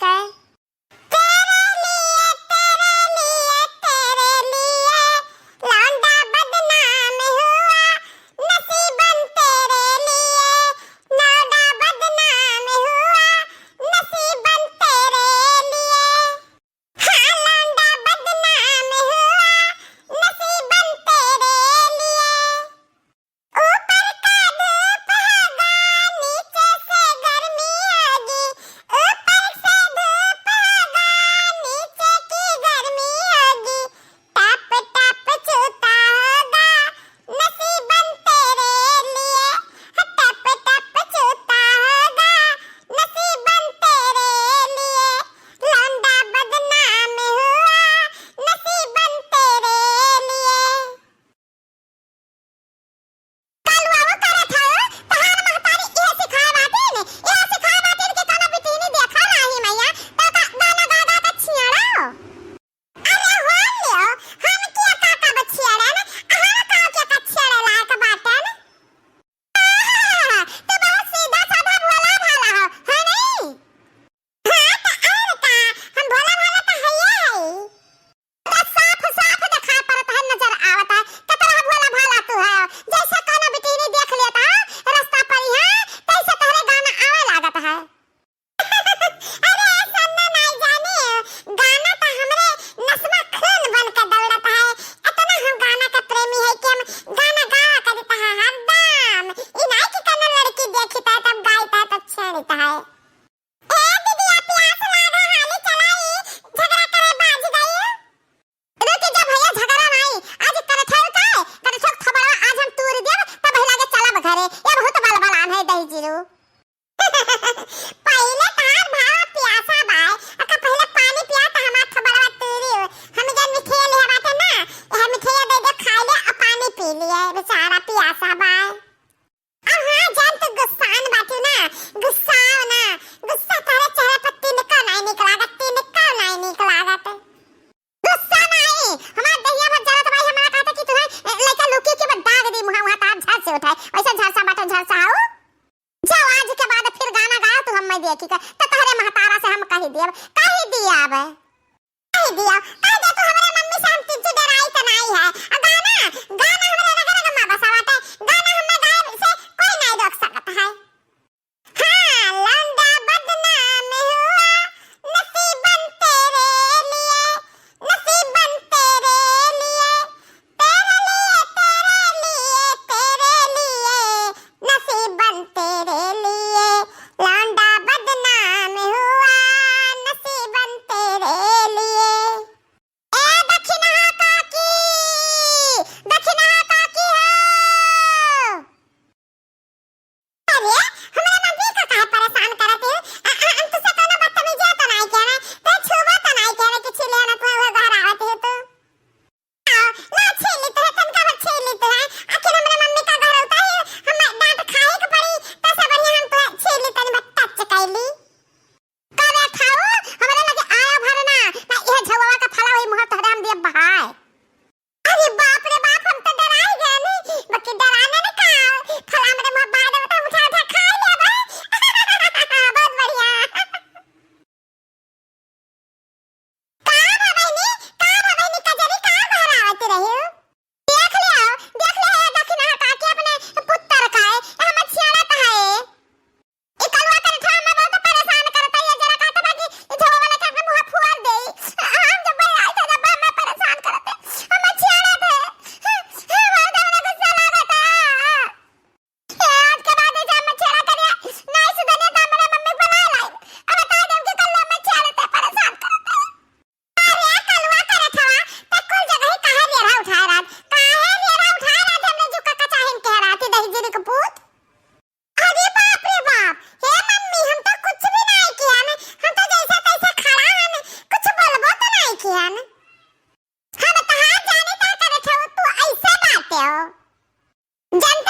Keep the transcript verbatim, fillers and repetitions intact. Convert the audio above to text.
कहे, तेरे लिए, तेरे लिए, तेरे लिए लौंडा बदनाम हुआ, नसीबन तेरे लिए, लौंडा बदनाम हुआ, नसीबन तेरे लिए। हाँ, लौंडा बदनाम हुआ, नसीबन तेरे लिए। ऊपर का धूप होगा, नीचे से गर्मी होगी। ऊपर से धूप होगा, नीचे की गर्मी होगी। टप टप चूता होगा, नसीबन तेरे लिए। टप टप चूता होगा, नसीबन तेरे लिए। लौंडा बदनाम हुआ, नसीबन तेरे लिए। कलुआ वो करत है, तहार महतारी इहे सिखाए बाटिन, इहे सिखाए बाटिन कि कौनो बिटिनी देखा नाही मैया, तो का गाना गा गा के छियाड़ो। अरे हो लियो, हम किया का का बछियाड़न, हम का के का छियाड़े लायक बाटन। आहा, तू बहुत सीधा साधा भोला भाला हो, है नहीं? हाँ, त और का, हम भोला भाला त हइये हई। त साफ साफ देखाई पड़त है, नजर आवत है, केतना भोला भाला तू है। जैसे कौनो बिटिनी देख लेत है रस्ता पर यहाँ, तैसे तोहरे गाना आवे लागत है। अरे ऐसा ना नाई जाने, गाना त हमरे नस में खून बन के दौड़त है। इतना हम गाना के प्रेमी है कि हम गाना गावा करित है हरदम। ई नाई कि कौनो लड़की देखित है तब गाइत है तब छेड़ित है। ए दीदिया, प्यास लागा, हाली चलाई, झगड़ा करे बाज गई। रुक जा भैया, झगड़ा नाई, आज करत है का? करत है थोबड़वा, आज हम तूर देब, तब हिला के चलब घरे। ये बहुत बलबलान है दही जीरू। पहिले तहार भावा प्यासा बाय, अका पहिले पानी पिया त हमार थोबड़वा तूरी हो। हम जन मिठिया लिया बाटे ना, यह मिठिया दे दे खाई ले, आ पानी पी लिए, बेचारा प्यासा बाय। अब हाँ जान, तू गुस्सान बाटू ना, गुस्साओ ना, गुस्सा तोहरे चेहरा पर तिनका नाई निक लागत, तिनका नाई निक लागत। गुस्सा नाई, हमार दहिया भर जरत बाई, हमारा कहता कि तुहे, ए, लइका लुकी के बाद दाग दी मुहा, मुहा तार झर से उठाए, वैसे झरसा बाटे झरसा हो। जाओ आज के बाद फिर गाना गाओ तू, हम मैं देखी का, तो तोहरे महतारा से हम कही दियब, कही दियब। कह दियो, कह दे तू हमरे मम्मी से हम तिज्जू डराई त नाई है। आ गाना, गाना हमरे रग रग में बसा बाटे। गाना हमें गाए से कोई नाई रोक सकत है। हाँ, लौंडा बदनाम हुआ, नसीबन तेरे लिए, नसीबन तेरे लिए। तेरे लिए, तेरे लिए, तेरे लिए, नसीबन तेरे लिए, लौंडा बदनाम हुआ, नसीबन तेरे लिए। ए दखिनहा काकी, दखिनहा काकी हो। अरे, हमरा मम्मी का काहे परेशान करत है? आ, आ, हम तुझसे कोनो बदतमीजी तो नाई कहने, ते छुबो तो नाई कहने कि छिले ना तू वो घर आवत है तू। आ, ना छीली तो है, तनका भर छीली तो है। आखिर हमरा मम्मी का घर होता है, हम डांट खाए के पड़ी, तो से बढ़िया हम तो छीली तनी भर टच कैली। करे खाऊ, हमरा लगे आया भर ना, ना यह झौवा का फला वही मुँह तोहरे हम दिए बहाए। अरे बाप रे बाप, हम तो डराई गए नी, बाकी डराने ने का, फला हमरे मुँह बाहर देवे तो उठा उठा खा लेबे। बहुत बढ़िया। का भा बहिनी, का भा बहिनी, कजरी का बहरावत रही हो? देख ले आओ, देख ले है, देखी ना हटा के अपने पुत्तर का है, हम छियाड़ा का है। ई कलुआ करे ठा हमें बहुत परेशान करता है, जरा कहता बा कि ई झोला वाला के अपने मुँह फुआर दे। हम जब भाई आए थे, जब हमें परेशान करते, हम छियाड़ा थे। हे, हे, बहुत हमने गुस्सा लागता। ए, आज के बाद जब हम छेड़ा करिया, नाई सुधरे तो हमरे मम्मी बुला लाई। अब बता देम कि कल हम छेड़ा ते परेशान करते। अरे कलुआ करत हवा, ते कुल जगह ही काहे रेरा उठाए रात? काहे रेरा उठाए रात हमने जुका कचाहिन कह रात ही दही जीरी के पूत? अरे बाप रे बाप, हे मम्मी, हम तो कुछ भी नाई किया ने, हम तो जैसा तैसा खड़ा हन, कुछ बोलबो तो नाई किया ने। हम तहार जाने का करत हो, तू ऐसे बाटे हो। जनत